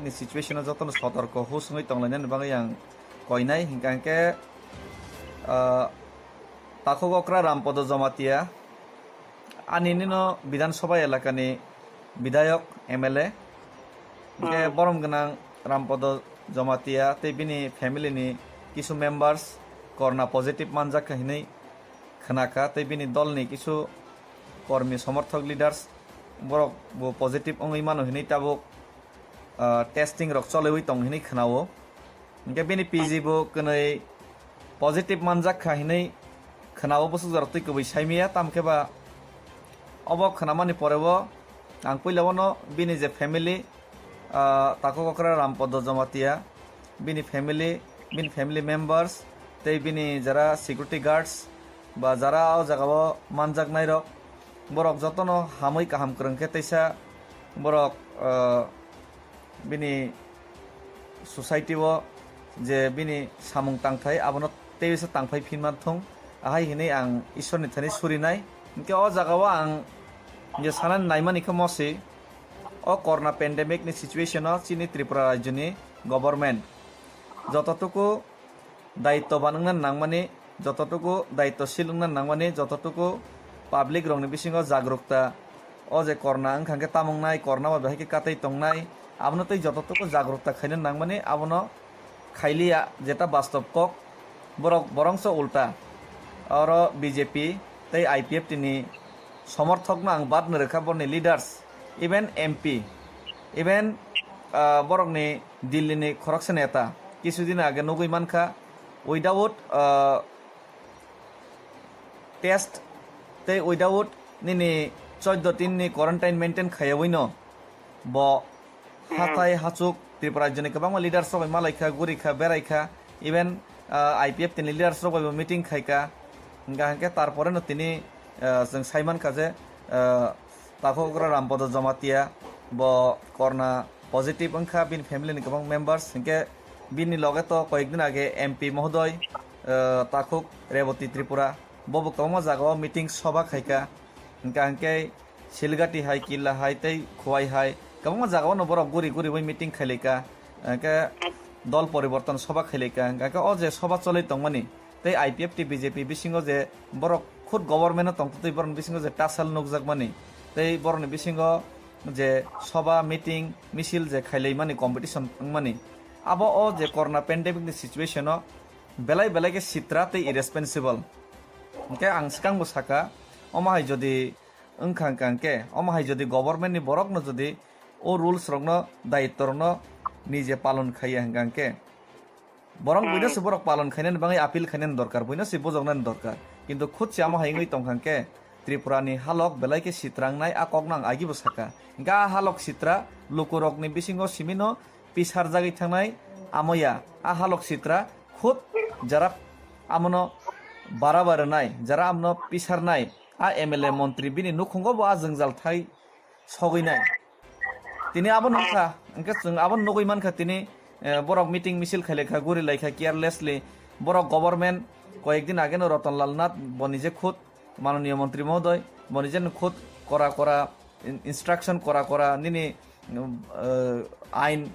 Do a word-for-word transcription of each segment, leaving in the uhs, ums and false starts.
ni situation o jotono sotorko hus wngwi tonglainani bagwi ang koinai. Hinkha hinkhe, ah, takhuk okra Rampodo Jamatia, ani nino Bidhan Sabha elakani bidhayok, M L A. Hinkhe Hmm. borom gwnang Rampodo Jamatia tei bini family ni kisu members corona positive manjak kha hinwi khwnakha, tei bini dolni kisu kormi somorthok leaders borok bo positive wngwi mano hinwi tabuk, ah, testing rok choliwi tong hinwi khwnao. Hinkhe bini P G bo kwnwi positive manjak kha hinwi khwnao, bwswk jora twi kwbwi saimaya, tamkhe ba obo khwnamani poreo ang puila bono bini je family, ah, takhuk okra Rampodo Jamatia, bini family, bini family members, tei bini jara security guards ba jara o jagao manjaknairok, borok jotono hamwi kaham kwrwng khe teisa borok, ah, bini society o je bini samung tangthai abono teisa tangphai phinma thung, ahai hinwi ang Ishwarni thani surinai. Hinkhe o jagao ang je sanani naimani khe mosi, o corona pandemic ni situation o chini Tripura rajyoni government jototuku daitwban wngna nangmani, jototuku daitwshil wngna nangmani, jototuku public rokni bisingo jagrukta, o je corona wngkha khe tamung nai, corona bai bahai khe katwi tongnai, abono tei jototuku jagrukta khaina nangmani, abono khailiya, jeta bastob kok, borok borongso ulta. Oro B J P tei I P F T ni somorthokno ang badno rwkha, borni leaders, even M P, even, ah, borokni Delhi ni khoroksa neta, kisu din age nugwi mankha, without, ah, test tei without nini chauddho din ni quarantine maintain khayawino bo hathai hachuk Tripura rajyoni kwbangma leaders rok bai malaikha, gurikha, beraikha, even, ah, I P F T ni leaders rok bai bo meeting khaikha. Hingkha hinkhe tarpore no tini, ah, chwng saimankha je, ah, takhuk okra Rampodo Jamatia bo corona positive wngkha, bini family ni kwbang members, hinkhe bini loge to koyek din age M P mohodoi, ah, takhuk Reboti Tripura, bo bo kwbangma jagao meeting soba khaikha, hingkha hinkhe Silgati hai, Killa hai tei Khowai hai kwbangma jagao no borok guri guri bai meeting khailaikha, hinkhe dol poriborton soba khailaikha, hinkhe o je soba cholwi tongmani tei I P F T B J P bisingo je borok khud government o tongtwtwi borokni bisingo je tasal nukjakmani tei borokni bisingo je soba, meeting, misil je khailaimani, competition wngmani, abo o je corona pandemic ni situation o belai belai khe sitra tei irresponsible. Hinkhe ang swkangbo sakha, omo hai jodi wngkha hwnkha hinkhe, omo hai jodi government ni borokno jodi o rules rokno, daitto rokno nije palon khaiya hwnkha hinkhe, borok buino se borok palon khainani bagwi appeal khainani dorkar, buino se bujoknani dorkar. Kintu khud se amo hai wngwi tongkha hinkhe Tripura ni halok belai khe sitra wngnai, a kokno ang agibo sakha. Hinkhe a halok sitra lukurokni bisingo simino pisarjagwi thangnai amo ya. A halok sitra khud jara amono bara bara rwnai, jara amono pisarnai, a M L A montri bini nukhungo bo a jwngjal thai sogwi nai. Tini abo nukha, hingkhe chwng abo nugwi mankha tini, eh, borok meeting misil khailaikha, gurilaikha carelessly. Borok government koyek din ageno Ratan Lal Nath bo nije khud mananiya montri mohodoi bo nije khud kora kora in-, instruction kora kora nini, eh, ain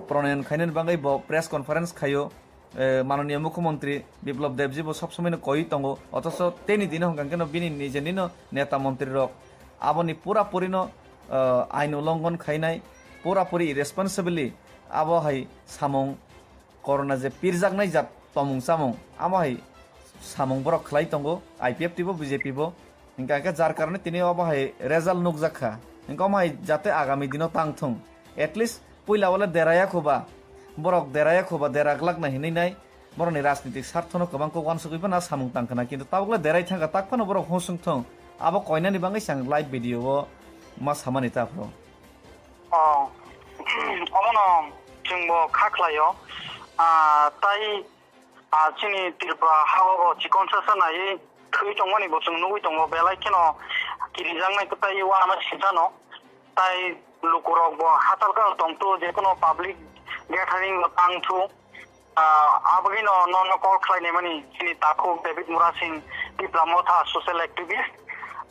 pronoyon khainani bagwi bo press conference khaio. Eh, mananiya mukhyamantri Biplab Debji bo sob somoino koi tongo, othocho teni dino hwnkha khe no bini nijeni no neta montri rok aboni pura puri no, eh, ain ulonghon khainai, pura puri irresponsibly abo hai samung corona je pirjaknai jat tomung chamung amo hai samung borok khlai tongo, I P F T bo B J P bo. Hingkha khe jar karone tini obo hai result nukjak kha. Hingkha omo hai jate agami dino tang thung. At least puila wale deraya khuba, borok deraya khuba, dera glak na hinwi nai. Borokni rajnitik sarthono kwbang kok uansugwi phano samung tang khna, kintu tabukle derai thangkha, tak phano borok husung thung. Abo koinani bagwi se ang live video o ma samani ta phuru. Oh, omono chwngbo kha khlaio. Ah, tai Ah, chini Tripura hao bo chikon sasa nai thwi tongmani bo chwng nugwi tongo, belai kheno kirijaknai kwtai uanama sinchano. Tai lukurok bo hachal kheno tongthu, jekono public gathering bo tangthu. Ah, abagwino nono call khlainai mani chini takhuk David Murasing, Tipra Motha social activist.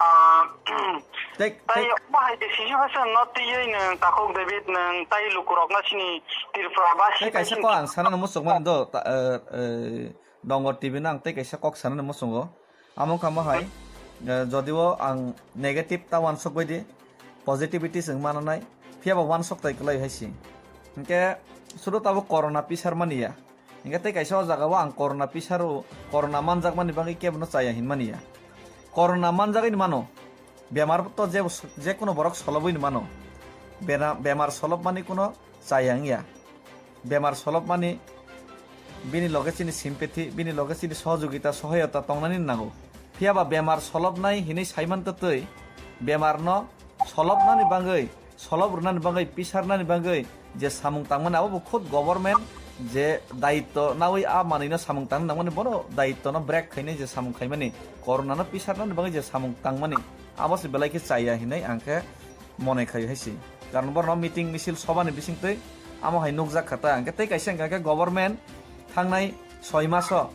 Ah, tei, tei tei bahai de sisi phasa no tiyoi nang takhuk David nang tai lukurok na sini Tripura ba tei si kaisa tai ko ang sana no musuk mani do, ta-, eh, eh, Dongor T V no ang tei kaisa kok sana no musungo. Amo kamo hai, eh, jodio ang negative ta wansok bai di, positivity se wng mananai, phiya ba wansok tai kwlai hai si. Hinkhe sudu tabuk corona pisar mani ya. Hinkhe tei kaisa o jaga o ang corona pisar o, corona manjak mani bagwi kebo no chaya hin mani ya. Corona manjak ni mano, bemar to je, je kono borok solobwi ni mano. Bena-, bemar solop mani kono chaya wng ya. Bemar solopmani bini loge chini sympathy, bini loge chini sohojogita, sohoyota tongnani nango. Phiya ba bemar solopnai hinwi saiman twtwi bemarno solopnani bagwi, solop rwnani bagwi, pisarnani bagwi je samung tangmani, abo bo khud government je dayitto nawi a manwino samung tangna nangmani, bono dayittono break khainai je samung khaimani, corona no pisarnani bagwi je samung tangmani, abo se belai khe chaya hinwi ang khe mone khai hai se. Karon borno meeting misil sobani bisingtwi amo hai nukjak kha ta. Hwnkhe tei kaisa hwnkha khe government thangnai soi maso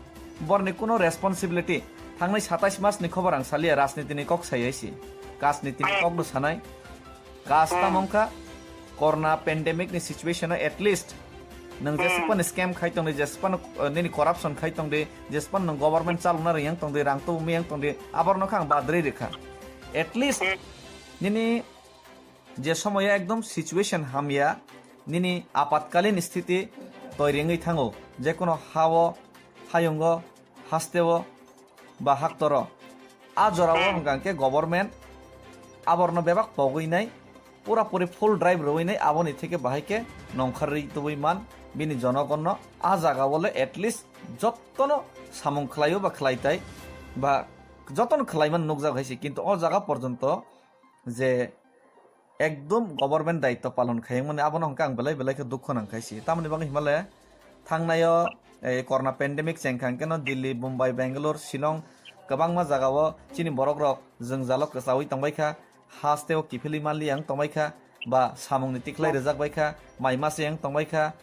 borni kuno responsibility, thangnai satais mas ni khobor ang salia, rajniti ni kok sai hai se. Rajniti ni kok no sanai. Kas tamo wngkha corona pandemic ni situation o at least nwng jeswk phano scam khai tongdi, jeswk phano, uh, nini corruption khai tongdi, jeswk phano nwng government chalokna riyang tongdi, rang tubu miyang tongdi, aborno khe ang badri rikha. At least nini je somoyo ekdom situation hamya, nini apatkalin sthiti toiri wngwi thango, jekono hao, hayungo, hasteo ba haktoro, a jorao hwnkha hwnkhe government aborno bebak pogwi nai, pura puri full drive rwui nai, aboni theke bahai khe nongkhar rwi tubui man bini jonogonno. A jaga o le at least jottono samung khlaio ba khlai tai ba jotono khlai man nukjak hai se, kintu o jaga porjonto je ekdom government daitto palon khai mani, abono hwnkhe ang belai belai khe dukho nang khai si. Tamoni bagwi himale thangnaio, eh, corona pandemic chengkha hwnkhe no Delhi, Mumbai, Bangalore, Shillong kwbangma jagao chini borok rok jwngjalo kwchaui tongbai kha, hasteo kiphilwi manli ang tongbai kha, ba samungni tikhlai rwjak bai kha, mai mase ang tongbai kha,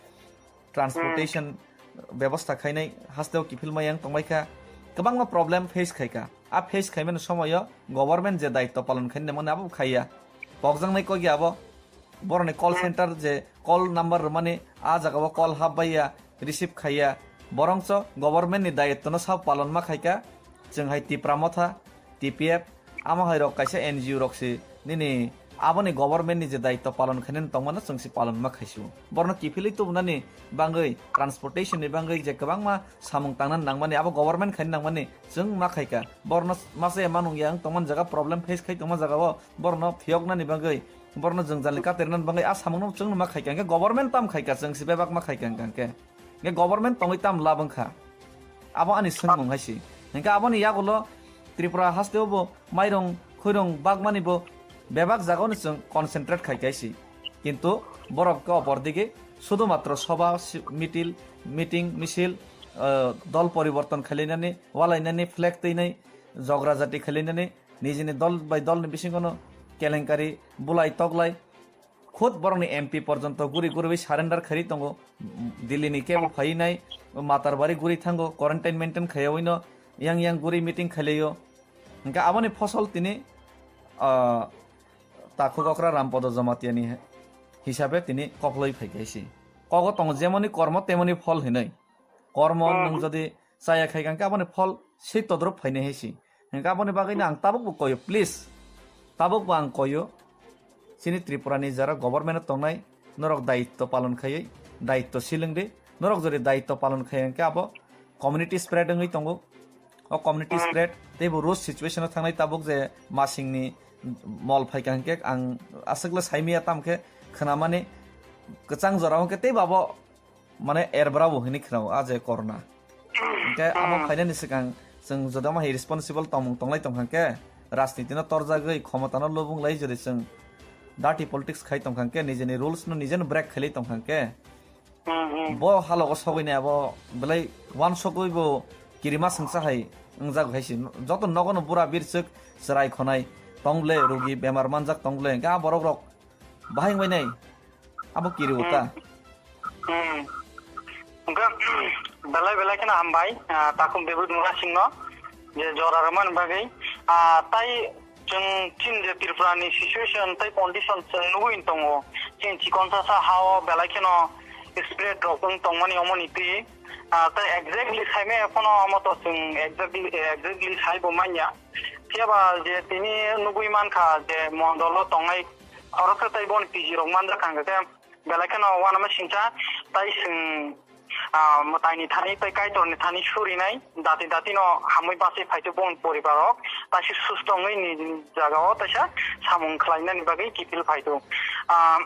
transportation bebosta khainai hasteo kiphilmai ang tongbai kha, kwbangma problem face khai kha. A face khaimani somoyo government je daitto palon khainai mani abo khai ya. Pokjaknai kok ya abo. Boroni call center je call number rwmani a jagao call hap bai ya, receive khai ya. Borongso government ni daitto no sa palon ma khai kha. Chwng hai Tipra Motha, T P F, amo hai rok kaisa N G O rok se nini aboni government ni je daitto palon khainani tongmano chwng se palon ma khai si o. Borno kiphilwi tubunani bangwi, transportation ni bangwi je kwbangma samung tangna nangmani, abo government khaina nangmani chwng ma khai kha. Borno masa ya manung ya wng tongmani jaga, problem face khai tongma jaga o borno phiyoknani bangwi, borno jwngjalni katirnani bangwi a samungno chwngno ma khai kha. Hwnkhe government tam khai kha, chwng se bebak ma khai kha hwnkhe. Hwnkhe government tongwi tam lab wngkha? Abo ani swngmung hai se. Hwnkhe aboni yagulo Tripura hasteo bo mairung khuirung bagmani bo bebak jagao no chwng concentrate khai khai se. Kintu borok khe opor dige sudu matro soba, si-, mitil, meeting, misil, ah, dol poriborton khailainani, walainani, flag twinai, jogra jati khailainani, nijini dol bai dolni bisingono kelenkari bulai toklai, khud borokni M P porjonto guri guriwi surrender khairi tongo. Delhi ni kebo phainai, Matarbari guri thango, quarantine maintain khaiyawi no yang yang guri meeting khailaio. Hwnkhe aboni phosol tini, ah, takhuk okra Rampodo Jamatia ni hisabe tini kokloi phai khe si. Kogo tongo jemoni kormo temoni phol hinwi. Kormo nwng jodi chaya khai kha, hwnkhe aboni phol sei todrop phainai hai si. Hwnkhe aboni bagwino ang tabukbo koyo, please. Tabukbo ang koyo. Chini Tripura ni jara government o tongnai, norok daitto palon khaiwi, daitto silingdi. Norok jodi daitto palon khai hwnkhe abo community spread wngwi tongo. O community spread teibo road situation o thangnai tabuk je masingni mol phaikha hwnkhe ang aswkle saimaya tamkhe khwnamani kwchang jorao hwnkhe teibo abo mane erbra bo hinwi khwnao a je corona. Hwnkhe abo phainani swkang chwng jodoma hai responsible tongmung tonglai tongkha hwnkhe rajniti no torjagwi khomota no lobung lai jodi chwng dirty politics khai tongkha hwnkhe nijeni rules no nijeno break khailai tongkha hwnkhe bo halogo sogwi nai abo belai wansogwi bo kirima swngsa hai wngjak hai se joto nogo no bura birchwk chwrai khonai tong ble rugi bemar manjak tong ble hwnkhe a borok rok bahai wngbai nai abo kiriwo ta. Hmm. Hwnkhe, belai belai kheno hambai, ah, takhuk David Murasingno, je jora rwmani bagwi. Ah, tai Chwng chini je Tripura ni situation tei condition chwng nugwi tongo. Chini chikon sasa hao belai kheno spread rok wng tongmani omoni twi. Ah, tei exactly saimaya phano omo to chwng exactly, exactly sai bo manya. Phiya ba je tini nugwi mankha je mondolo tongnai khoroksa tei boni P G rok manjak kha hwnkhe belai kheno uanama singcha tei chwng ah, mwtaini thani tei Kaitorni thani surinai, dati dati no hamwi bachwi phaitu boni poribar rok, taisi susto wngwi ni jaga o taisa samung khlainani bagwi kiphil phaitu. Ah,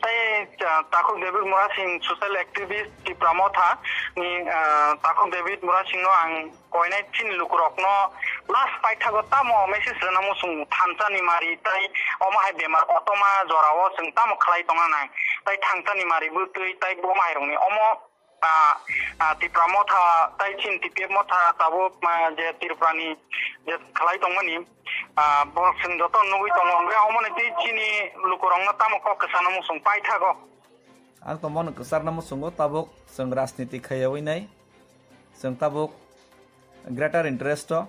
tei, ah, Takhuk David Murasing social activist Tipra Motha ni, ah, Takhuk David Murasing no ang koinai chini lukurok no last paithago tamo message rwna muchung thansa ni mari tei omo hai bemar kotorma jora o chwng tamo khlai tongna nang tei thansa ni mari bwtwi tei bo mairok ni omo ah, ah, Tipra Motha, tei chini T P F Motha tabuk, ah, je Tripura ni je khlai tongmani, ah, bo chwng joto nugwi tongo. Hwnkhe omo ni twi chini lukurokno tamo kok kwchana muchung paithago. Ang tongmani kwcharna muchungo tabuk chwng rajniti khaiyawi nai. Chwng tabuk greater interest o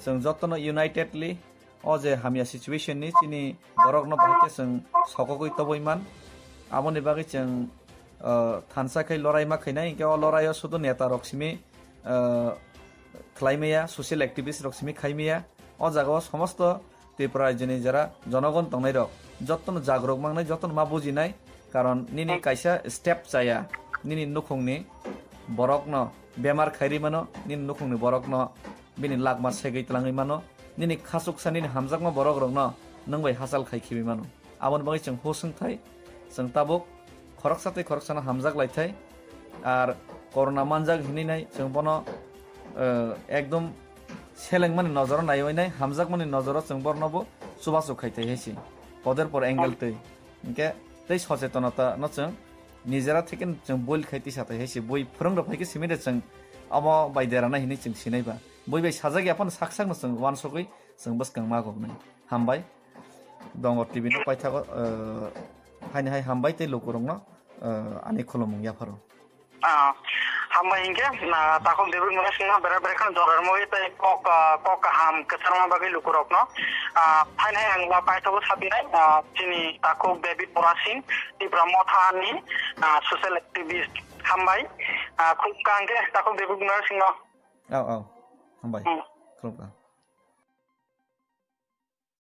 chwng jotono unitedly o je hamya situation ni chini borok no bahai khe chwng sokogwi toboi man. Aboni bagwi chwng, uh, thansa khai lorai ma khainai, hinkhe o lorai o sudu neta rok simi, uh, khlai maya, social activist rok simi khai maya. O jaga o somosto Tripura rajyoni jara jonogon tongnai rok jotono jagrok mangnai, jotono ma bujinai, karon nini kaisa step chaya, nini nukhungni borokno bemar khairi mano, nini nukhungni borokno bini lakma segwi tlangwi mano, nini khachuksa nini hamjakma borok rokno nwng bai hachal khai khibi mano. Aboni bagwi chwng husung thai, chwng tabuk khoroksa tei khoroksano hamjak lai thai. Ar corona manjak hinwi nai chwng bono, eh, ekdom selengmani nojoro naiwi nai, hamjakmani nojoro chwng borno bo chubachu khai thai hai se. Poder por angle twi. Hinkhe tei sochetonata no chwng nijera theke chwng build khai tisa thai hai se. Bui phwrwng rok phai khe simi de chwng omo bai dera nai hinwi chwng sinai ba. Bui bai sajak ya phano sak sak no chwng uansugwi chwng bwskang ma gok nai. Hambai. Dongor T V no paithago, eh, haini hai hambai tei lukurokno, eh, ani khulumung yapharo. Ah, hambai hinkhe, ah, Takhuk David Murasingno bera bera kheno jorar mui tei kok, ah, kok kaham kwcharma bagwi lukurokno, ah, haini hai ang ba paithago sabinai, ah, chini Takhuk David Murasing, Tipra Mothani, ah, social activist. Hambai, ah, khulumkha hinkhe Takhuk David Murasingno. Au, au. Hambai. Hmm. Khulumkha.